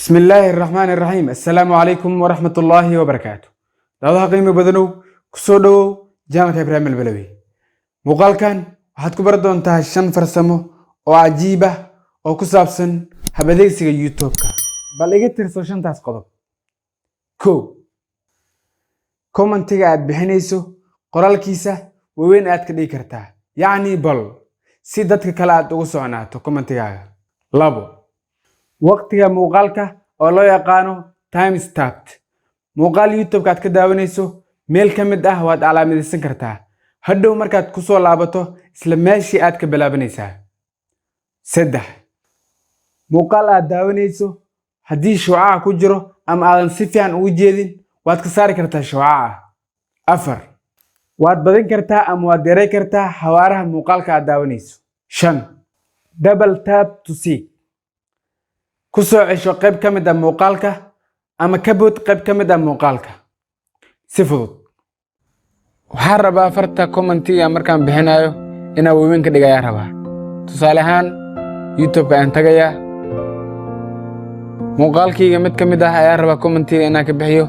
بسم الله الرحمن الرحيم، السلام عليكم ورحمة الله وبركاته. Daawadaha qiimo badanow, kusoo dhowow channelka Ibraahim Albalawi. Muuqaalkan waxaad ku bari doontaa shan farsamo oo cajiib ah oo ku saabsan hab adeegsiga YouTube-ka. Bal iga tirso shantaas qodob. Kow, commentiga aad bixinayso qoraalkiisa waaweyn aad ka dhigi kartaa, yacni bold, si dadka kale aad ugu soconaato commentigaaga. Labo, waqtiga muuqaalka oo loo yaqaano time stamp. Muuqaal YouTube-ka aad ka daawanayso meel ka mid ah waad calaamadaysan kartaa. Hadhow markaad kusoo laabato, isla meeshii aad ka bilaabanaysaa. Saddex, muuqaal aad daawanayso haddii shucaca ku jiro ama aadan si fiican ugu jeedin, waad ka saari kartaa shucaca. Afar, waad badin kartaa ama waad yaray kartaa xawaaraha muuqaalka aad daawanayso. Shan, double tap to seek. Ku soo cesho qayb ka mid ah muuqaalka ama ka bood qayb ka mid ah muuqaalka si fudud. Waxaan rabaa farta commentiga markaan bixinayo inaan waaweyn ka dhigayaa rabaa. Tusaale ahaan, YouTube-ka ayaan tagayaa. Muuqaalkayga mid ka mid ah ayaan rabaa commentiga inaan ka bixiyo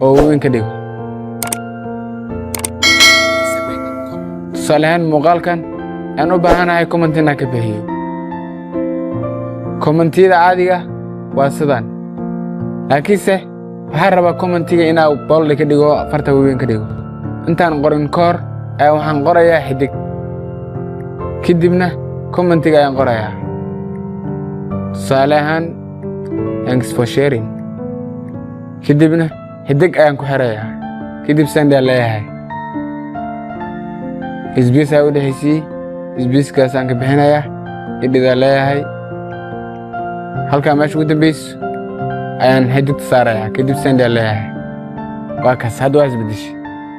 oo waaweyn ka dhigo. Tusaale ahaan, muuqaalkan ayaan u baahanahay comment inaan ka bixiyo. Commentiyada caadiga waa sidan, laakiinse waxaan rabaa commentiga inaa bold ka dhigo, farta waaweyn ka dhigo. Intaan qorin ka hor ayaa waxaan qorayaa xidig, kadibna commentiga ayaan qorayaa. Tusaale ahaan, "Thanks for sharing", kadibna xidig ayaan ku xirayaa, kadib send ayaan leeyahay. Space ayaa u dhexaysiiyey, spacekaas aan ka bixinayaa, edit aan leeyahay. Halkaa meesha ugu dambeyso ayaan xidigta saarayaa, kadib send aan leeyahay. Waa kaas, hadda waa isbedeshay.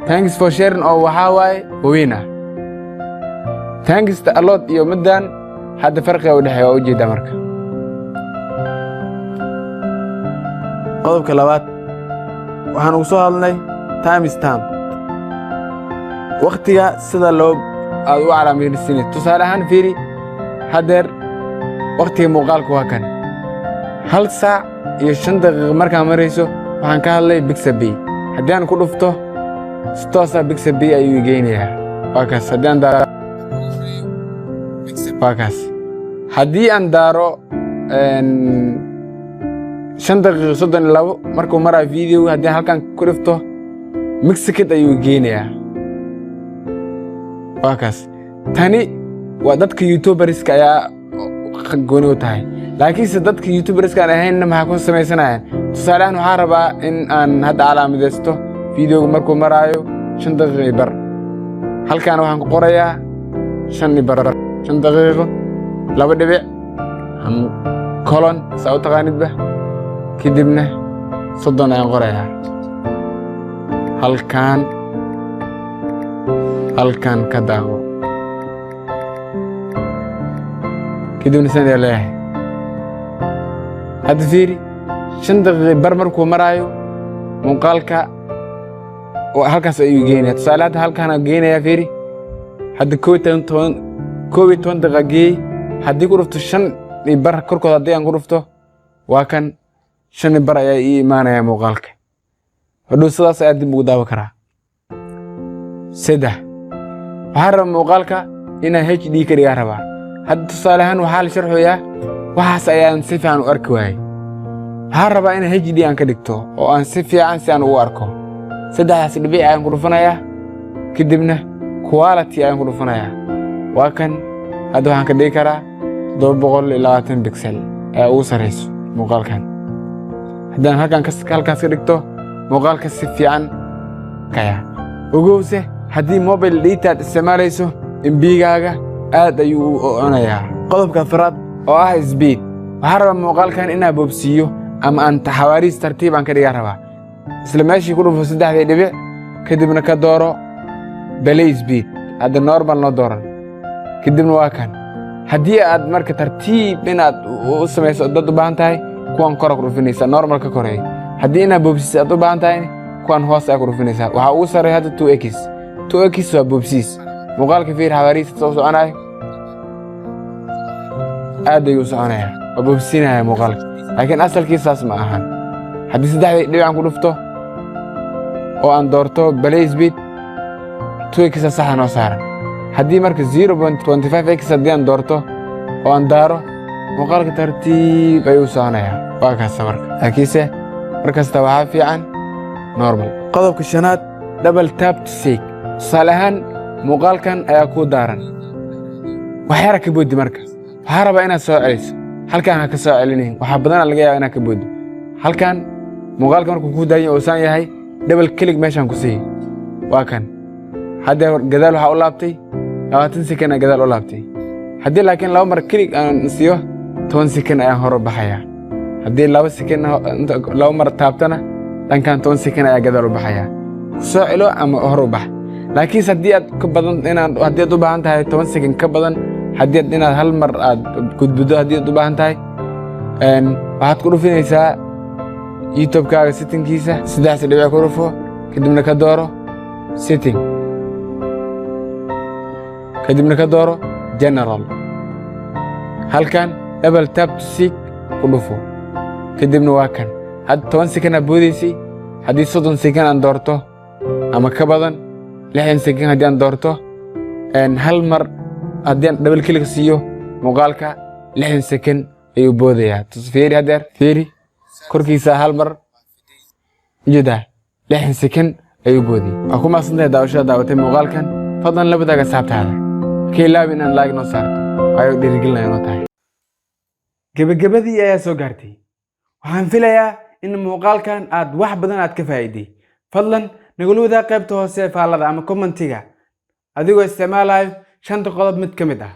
"Thanks for sharing" oo waxaa waaye waweyn ah. "Thanks a lot" iyo middan hadda farqiga u dhexeeya waa ujeedaa. Marka qodobka labaad waxaan ugu soo hadalnay time stamp, waktiga sida loo aad u calaamadaysanay. Tusaale ahaan, fiiri haddeer waktiga muuqaalka waa kan, 1 saac iyo 5 daqiiqo markaan marayso. Waxaan ka hadlay Pixabay. Haddii aan ku dhufto, si toosa Pixabay ayuu igeynayaa. Waa kaas. Haddii aan daaro, waa kaas. Haddii aan daaro 5 daqiiqo 32 markuu maraayo video, haddii aan halkan ku dhufto, Mixkit ayuu geynayaa. Waa kaas. Tani waa dadka YouTuberska ayaa gooni u tahay, laakiinse dadka YouTuberska aan ahaynna maxaa ku samaysanayaan? Tusaale ahaan, waxaan rabaa in aan hadda calaamadaysto videoga markuu maraayo 5 daqiiqo iyo bar. Halkaan waxaan ku qorayaa 5 iyo bar, 5 daqiiqo, laba dhibic ama colon, saa u taqaanidba, kadibna 30 ayaan qorayaa. Halkaan ka daawo, kadibna send ayaa leeyahay. Hadda fiiri, 5 daqiiqi bar markuu maraayo muuqaalka halkaas ayuu geynaya. Tusaale, hadda halkaana geynayaa. Fiiri hadda, 11 daqiiqa geeyey. Haddii ku dhufto 5 iyo bar korkood, haddii aan ku dhufto, waa kan, 5 iyo bar ayaa ii imaanaya muuqaalka. Hadhow sidaas ayaa dib ugu daawan karaa. Saddex, waxaan rabaa muuqaalka inaan HD ka dhigaa rabaa. Hadda tusaale ahaan, waxaa la sharxayaa waxaas ayaan si fiican u arki waayey. Waxaan rabaa inaan HD aan ka dhigto oo aan si fiican si aan ugu arko. Saddexdaas dhibic ayaan ku dhufanayaa, kadibna quality ayaan ku dhufanayaa. Waa kan, hadda waxaan ka dhigi karaa 720 pixel ayaa ugu sarreyso muuqaalkan. Haddaan halkan halkaas ka dhigto, muuqaalka si fiican kaya. Ogowse, haddii mobile data aad isticmaalayso, MB-gaaga aad ayuu u cunayaa. Qodobka afraad oo ah speed. Waxaan rabaa muuqaalkan inaan boobsiiyo ama aan xawaariis tartiib aan ka dhigaa rabaa. Isla meeshii ku dhufo saddexdii dhibic, kadibna ka dooro play speed. Hadda normal noo dooran, kadibna waa kan. Haddii aad marka tartiib inaad u samayso dad u baahan tahay, kuwan kora ku dhufinaysaa, normal ka koreey. Haddii inaad boobsiis aad u baahan tahay, kuwan hoos ayaa ku dhufinaysaa. Waxaa ugu sarreeya hadda 2x. 2x waa boobsiis. Muuqaalka fiir, xawaarihiisa soo soconayo. Aad ayuu u soconayaa oo boobsiinaya muuqaalka, laakiin asalkiisaas ma ahan. Haddii saddexdii dhibican ku dhufto oo aan doorto play speed, 2x saxa noo saaran. Haddii marka 0.25x haddii aan doorto oo aan daaro, muuqaalka tartiib ayuu u soconayaa. Waa kaasa marka, laakiinse mar kasta waxaa fiican normal. Qodobka shanaad, double tap to seek. Tusaale ahaan, muuqaalkan ayaa kuu daaran, waxyara ka boodi. Marka waxaa rabaa inaad soo celiso, halkan ha ka soo celinayn. Waxaa badanaa laga yaaba inaad ka booddo halkan. Muuqaalka markuu kuu daayan uusan yahay, double click meeshaan ku sii. Waa kan, hadda gadaal waxaa u laabtay 20 second aa gadaal u laabtay. Haddii laakiin laba mar click aan siiyo, 10 second ayaan hor u baxayaa. Haddii 2 second laba mar taabtana, dhankan 10 second ayaa gadaal u baxayaa. Ku soo celo ama hor u bax. Laakiinse haddii aad ka badan inaad haddii aad u baahan tahay 10 second ka badan, haddii aad inaad hal mar aad gudbido haddii aad u baahan tahay, waxaad ku dhufinaysaa YouTube-kaaga settingkiisa. Saddex dhibic ku dhufo, kadibna ka dooro setting, kadibna ka dooro general. Halkan double tap to seek ku dhufo, kadibna waa kan. Hadda 10 second aad boodaysay. Haddii 30 second aan doorto ama ka badan, 60 second haddii aan doorto, hal mar haddii aan double click siiyo, muuqaalka 60 second ayuu boodayaa. Fiiri haddeer, fiiri korkiisa hal mar, ujeedaa, 60 second ayuu boodayay. Waa ku mahadsantahay daawashada daawatay muuqaalkan. Fadlan la wadaaga asxaabtaada. Ka ilaabi inaan like noo saarto, waayo dhiirigelinaya noo tahay. Gebagabadii ayaa soo gaartay. Waxaan filayaa in muuqaalkan aad wax badan aad ka faa'iiday. Fadlan nagula wadaag qaybta hoose ee faallada ama commentiga, adigoo isticmaalayo shanta qodob mid ka mid ah.